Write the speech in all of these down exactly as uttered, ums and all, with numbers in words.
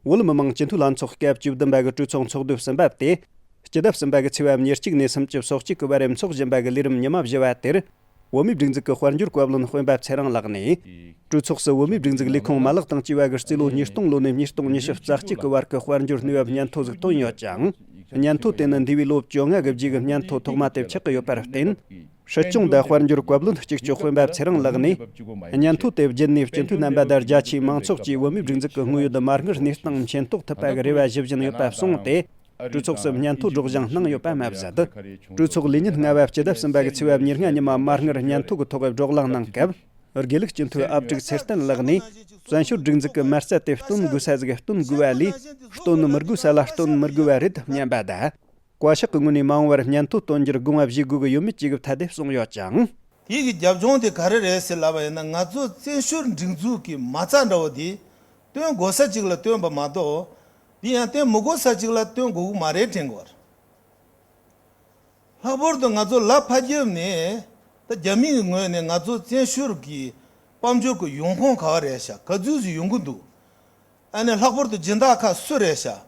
བོད་མི་མང་སྤྱི་འཐུས་ལྷན་ཚོགས་སྐབས་བཅུ་བདུན་པ་གི་གྲོས་ཚོགས་ཚོགས་དུས་གསུམ་པ་སྟེ། སྤྱི་ཟླ་གསུམ་པ་གི་ཚེས་པ་ཉེར་གཅིག་ནས་སུམ་ཅུ་སོ་གཅིག་གི་བར་འཚོགས་བཞིན་པ་གི་ལས་རིམ་ཉི་མ་བཞི་བ་དེར། བོད་མིའི་སྒྲིག་འཛུགས་ཀྱི་དཔལ་འབྱོར་བཀའ་བློན་དཔོན་པ་ཚེ་རིང་ལགས་ནས། གྲོས་ཚོགས་སུ་བོད་མིའི་སྒྲིག་འཛུགས་ལས་ཁུངས་མ་ལག་དང་བཅས་པ་གི་རྩིས་ལོ་ཉིས་སྟོང་ལོ་ནས་ཉིས་སྟོང་ཉི་ཤུ་རྩ་གཅིག་གི་བར་གྱི་དཔལ་འབྱོར་གནས་བབ་སྙན་ཐོ་ཟིག་བཏོན་ཡོད་ཅིང་། སྙན་ཐོ་དེ་ནི་འདས་པའི་ལོ་བཅོ་ལྔ་གི་རྗེས་ཀྱི་སྙན་ཐོ་ཐོག་མ་དེ་ཆགས་ཀྱི་ཡོད་པར་བརྟེན། སྲིད་སྐྱོང་དང་དཔལ་འབྱོར་བཀའ་བློན་གཅིག་ལྕོགས་དཔོན་པ་ཚེ་རིང་ལགས་ནས། སྙན་ཐོ་དེ་བརྒྱུད་ནས་སྤྱི་འཐུས་རྣམ་པ་དང་རྒྱ་ཆེའི་མང་ཚོགས་ཀྱིས་བོད་མིའི་སྒྲིག་འཛུགས་ཀྱི་དངོས་ཡོད་མ་དངུལ་གནས་སྟངས་མཁྱེན་རྟོགས་ཐུབ་པ་གི་རེ་བ་ཞུ་བཞིན་ཡོད་པ་གསུངས་ཏེ། གྲོས་ཚོགས་སུ་སྙན་ཐོ་སྒྲོག་སྦྱང་གནང་ཡོད་པ་མ་ཟད། གྲོས་ཚོགས་ལས་ཉིན་ལྔ་པ་སྤྱི་ཟླ་གསུམ་པ་གི་ཚེས་པ་ཉེར་ལྔ་ཉི་མ་མ་དངུལ་སྙན་ཐོ་གི་ཐོག་སྒྲོག་གླེང་གནང་སྐབས། དགེ་ལུགས་སྤྱི་འཐུས་ཨ་ཕྲུག་ཚེ་བརྟན་ལགས་ནས། བཙན་བྱོལ་སྒྲིག་འཛུགས་ཀྱི་མ་རྩ་དེ་སྟོན་དགོས་ས་ཟིག་སྟོན་དགོས་པ་ལས། སྟོན་མི་དགོས་ས་ལ་སྟོན་མི་དགོས་པ་རེད་སྙམ་པ་དང་། བཀའ་ཤག་གི་ངོས་ནས་མ་འོངས་པར་སྙན་ཐོ་སྟོན་རྒྱུར་དགོངས་པ་བཞེས་དགོས་ཀྱི་ཡོད་མེད་བཅས་ཀྱི་ཐད་དེ་གསུངས་ཡོད་ཅིང་། དེ་གི་རྒྱབ་ལྗོངས་དེ་ག་རེ་རེད་ཟེར་ལབ་པ་ཡིན་ན། ང་ཚོ་བཙན་བྱོལ་སྒྲིག་འཛུགས་ཀྱི་མ་རྩ་འདྲ་བོ་དེ་སྟོན་དགོས་ས་གཅིག་ལ་སྟོན་པ་མ་གཏོགས། དེ་ཡང་སྟོན་མི་དགོས་ས་གཅིག་ལ་སྟོན་དགོས་ཀྱི་མ་རེད་དྲན་གྱི་ཡོད་རེད། ལྷག་པར་དུ་ང་ཚོ་ལ་ཕ་རྒྱབ་ནས། ད་རྒྱ་མིའི་ངོས་ནས་ང་ཚོ་བཙན་བྱོལ་གྱི་དཔལ་འབྱོར་གྱི་ཡོང་ཁུངས་ག་བ་རེད་ཤག་ག་ཚོད་ཅིག་ཡོང་གི་འདུག་ཨ་ནི་ལྷག་པར་དུ་སྦྱིན་བདག་ཁག་སུ་རེད་ཤག་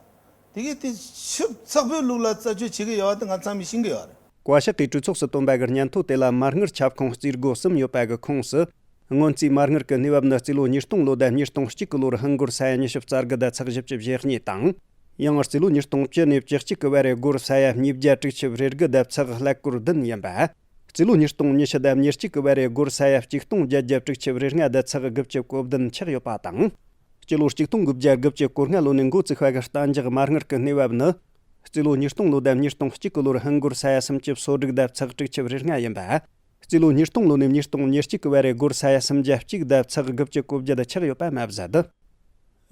དེ་གི་དེ་ཞིབ་ཚགས་པོའི་ལུགས་ལ་རྩད་གཅོད་བྱེད་ཀྱི་ཡོད་པ་དེ་ང་ཚང་མས་ཤེས་ཀྱི་ཡོད་རེད། བཀའ་ཤག་གིས་གྲོས་ཚོགས་སུ་བཏོན་པ་གི་སྙན་ཐོ་དེ་ལ་མ་དངུལ་ཁྱབ་ཁོངས་རྩིས་སྒོ་གསུམ་ཡོད་པ་གི་ཁོངས་སུ། སྔོན་རྩིས་མ་དངུལ་གྱི་གནས་བབ་ནི་རྩིས་ལོ་ཉིས་སྟོང་ལོ་དང་ཉིས་སྟོང་གཅིག་གི་ལོར་ཧིན་སྒོར་ས་ཡ་ཉི་ཤུ་རྩ་དགུ་དང་ཚེག་བཞི་བཅུ་ཞེ་གཉིས་དང་། ཡང་རྩིས་ལོ་ཉིས་སྟོང་བཅུ་ནས་བཅུ་གཅིག་གི་བར་སྒོར་ས་ཡ་ཉིས་བརྒྱ་དྲུག་ཅུ་རེ་དགུ་དང་ཚེག་ཀླད་ཀོར་བདུན་ཡིན་པ། རྩིས་ལོ་ཉིས་སྟོང་ཉི་ཤུ་དང་ཉེར་གཅིག་གི་བར་སྒོར་ས་ཡ་གཅིག་སྟོང་བརྒྱད་བརྒྱ་དྲུག་ཅུ་རེ་ལྔ་དང་ཚེག་དགུ་བཅུ་གོ་བདུན་ཆགས་ཡོད་པ་དང་། སྤྱི་ལོ་གཅིག་སྟོང་དགུ་བརྒྱ་དགུ་བཅུ་གོ་ལྔ་ལོ་ནས་འགོ་བཙུགས་པ་གི་གཏན་འཇགས་མ་དངུལ་གྱི་གནས་བབ་ནི། རྩིས་ལོ་ཉིས་སྟོང་ལོ་དང་ཉིས་སྟོང་གཅིག་གི་ལོར་ཧིན་སྒོར་ས་ཡ་སུམ་ཅུ་སོ་དྲུག་དང་ཚེག་དྲུག་ཅུ་རེ་ལྔ་ཡིན་པ། རྩིས་ལོ་ཉིས་སྟོང་ལོ་ནས་ཉིས་སྟོང་ཉེར་གཅིག་གི་བར་སྒོར་ས་ཡ་སུམ་བརྒྱ་གཅིག་དང་ཚེག་དགུ་བཅུ་གོ་བརྒྱད་ཆགས་ཡོད་པ་མ་ཟད།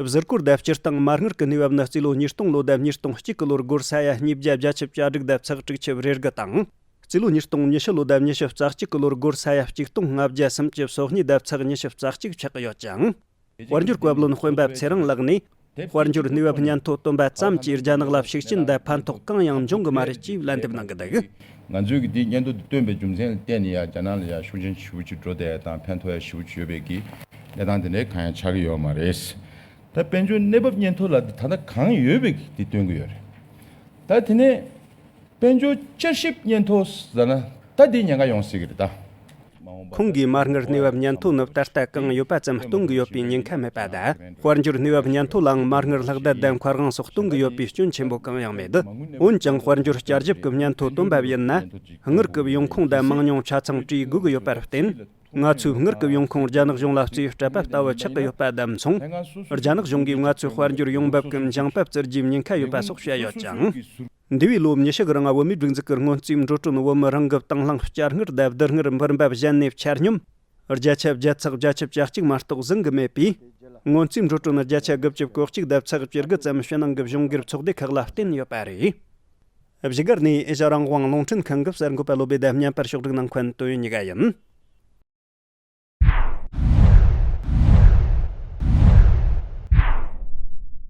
གཟིར་བཀོལ་དང་སྤྱིར་བཏང་མ་དངུལ་གྱི་གནས་བབ་ནི་རྩིས་ལོ་ཉིས་སྟོང་ལོ་དང་ཉིས་སྟོང་གཅིག་གི་ལོར་སྒོར་ས་ཡ་ཉིས་བརྒྱ་བརྒྱད་ཅུ་གྱ་དྲུག་དང་ཚེག་དྲུག་ཅུ་རེ་དགུ་དང་། རྩིས་ལོ་ཉིས་སྟོང་ཉི་ཤུ་ལོ་དང་ཉི་ཤུ་རྩ་གཅིག་གི་ལོར་སྒོར་ས་ཡ་གཅིག་སྟོང་ལྔ་བརྒྱ་སུམ་ཅུ་སོ་གཉིས་དང་ཚེག་ཉི་ཤུ་རྩ་གཅིག་ཆགས་ཀྱི་ཡོད་ཅིང་། དཔལ་འབྱོར་བཀའ་བློན་དཔོན་པ་ཚེ་རིང་ལགས་ནས། དཔལ་འབྱོར་གནས་བབ་སྙན་ཐོ་བཏོན་པ་ཙམ་གྱིས་རྒྱ་ནག་ལ་ཤུགས་རྐྱེན་དང་ཕན་ཐོགས་གང་ཡང་འབྱུང་གི་མ་རེད་ཅེས་ལན་འདེབས་གནང་གི་འདུག་ང་ཚོས་ཀྱི་འདི་སྙན་ཐོ་འདི་བཏོན་པའི་རྒྱུ་མཚན་ལ་བརྟེན་ནས་ཡང་རྒྱ་ནག་ལ་ཡང་ཤུགས་རྐྱེན་ཞེ་པོ་ཅིག་འགྲོ་བསྡད་ཡ་དང་ཕན་ཐོགས་ཡ་ཞེ་པོ་ཅིག་ཡོད་པའི་གི་གནས་སྟངས་དེ་འདྲའི་གང་ཡང་ཆགས་ཀྱི་ཡོད་མ་རེད། ད་དཔལ་འབྱོར་གནས་བབ་སྙན་ཐོ་ལ་འདི་ད་ལྟ་གང་ཡོད་པའི་གི་འདི་སྟོན་གྱི་ཡོད་རེད། ད་དེ་ནས། དཔལ་འབྱོར་བསྐྱར་ཞིབ་སྙན་ཐོ་ཟེར་ན་ད་འདི་ཉེན་ཁ་ཡོང་སྲིད་ཀྱི་རེད་ད། ཁོང་གིས་མ་དངུལ་གནས་བབ་སྙན་ཐོ་ནི་ད་ལྟ་གང་ཡོད་པ་ཙམ་སྟོན་གྱི་ཡོད་པའི་ཉེན་ཁ་མེད་པ་དང་། དཔལ་འབྱོར་གནས་བབ་སྙན་ཐོ་ལའང་མ་དངུལ་ལྷག་བསྡད་དང་མཁར་དབང་སོགས་སྟོན་གྱི་ཡོད་པའི་སྐྱོན་ཆེན་པོ་གང་ཡང་མེད། འོན་ཀྱང་དཔལ་འབྱོར་བསྐྱར་ཞིབ་ཀྱི་སྙན་ཐོ་བཏོན་པ་ཡིན་ན། དངུལ་གྱི་ཡོང་ཁུངས་དང་མང་ཉུང་ཆ་ཚང་བྲིས་དགོས་ཀྱི་ཡོད་པར་བརྟེན། ང་ཚོའི་དངུལ་གྱི་ཡོང་ཁུངས་རྒྱ་ནག་གཞུང་ལ་རྩིས་སྤྲད་པ་ལྟ་བུ་ཆགས་ཀྱི་ཡོད་པ་བདམས་སོང་། རྒྱ་ནག་གཞུང་གིས་ང་ཚོའི་དཔལ་འབྱོར་ཡོང་འབབ་ཀྱི་འགྱངས་པ་བཙིར་རྒྱུའི་ཉེན་ཁ་ཡོད་པ་སོགས་བཤད་ཡོད་ཅིང་། འདས་པའི་ལོ་ཉི་ཤུ་གི་རིང་བོད་མིའི་སྒྲིག་འཛུགས་ཀྱི་སྔོན་རྩིས་འགྲོ་གྲོན་བོད་མི་རང་གི་དང་བླངས་བསྐྱར་དངུལ་དང་བསྡུ་དངུལ་འབུལ་འབབ་གཞན་ནས་ཆ་སྙོམས། བརྒྱ་ཆ་བརྒྱད་ཚེག་བརྒྱད་ཅུ་གྱ་གཅིག་མ་གཏོགས་ཟིན་གྱི་མེད་པས། སྔོན་རྩིས་འགྲོ་གྲོན་བརྒྱ་ཆ་དགུ་བཅུ་གོ་གཅིག་དང་ཚེག་བཅུ་དགུ་ཙམ་ཕྱི་ནང་གི་གཞུང་སྒེར་ཚོགས་སྡེ་ཁག་ལ་བརྟེན་ཡོད་པ་རེད། བཞུགས་སྒར་ནས་ཨེ་ཤ་རང་དབང་རླུང་འཕྲིན་ཁང་གི་གསར་འགོད་པ་བློ་བྷེ་དང་མཉམ་པར་ཕྱོགས་སྒྲིག་གནང་མཁན་དོན་ཡོད་གཉིས་ཀ་ཡིན།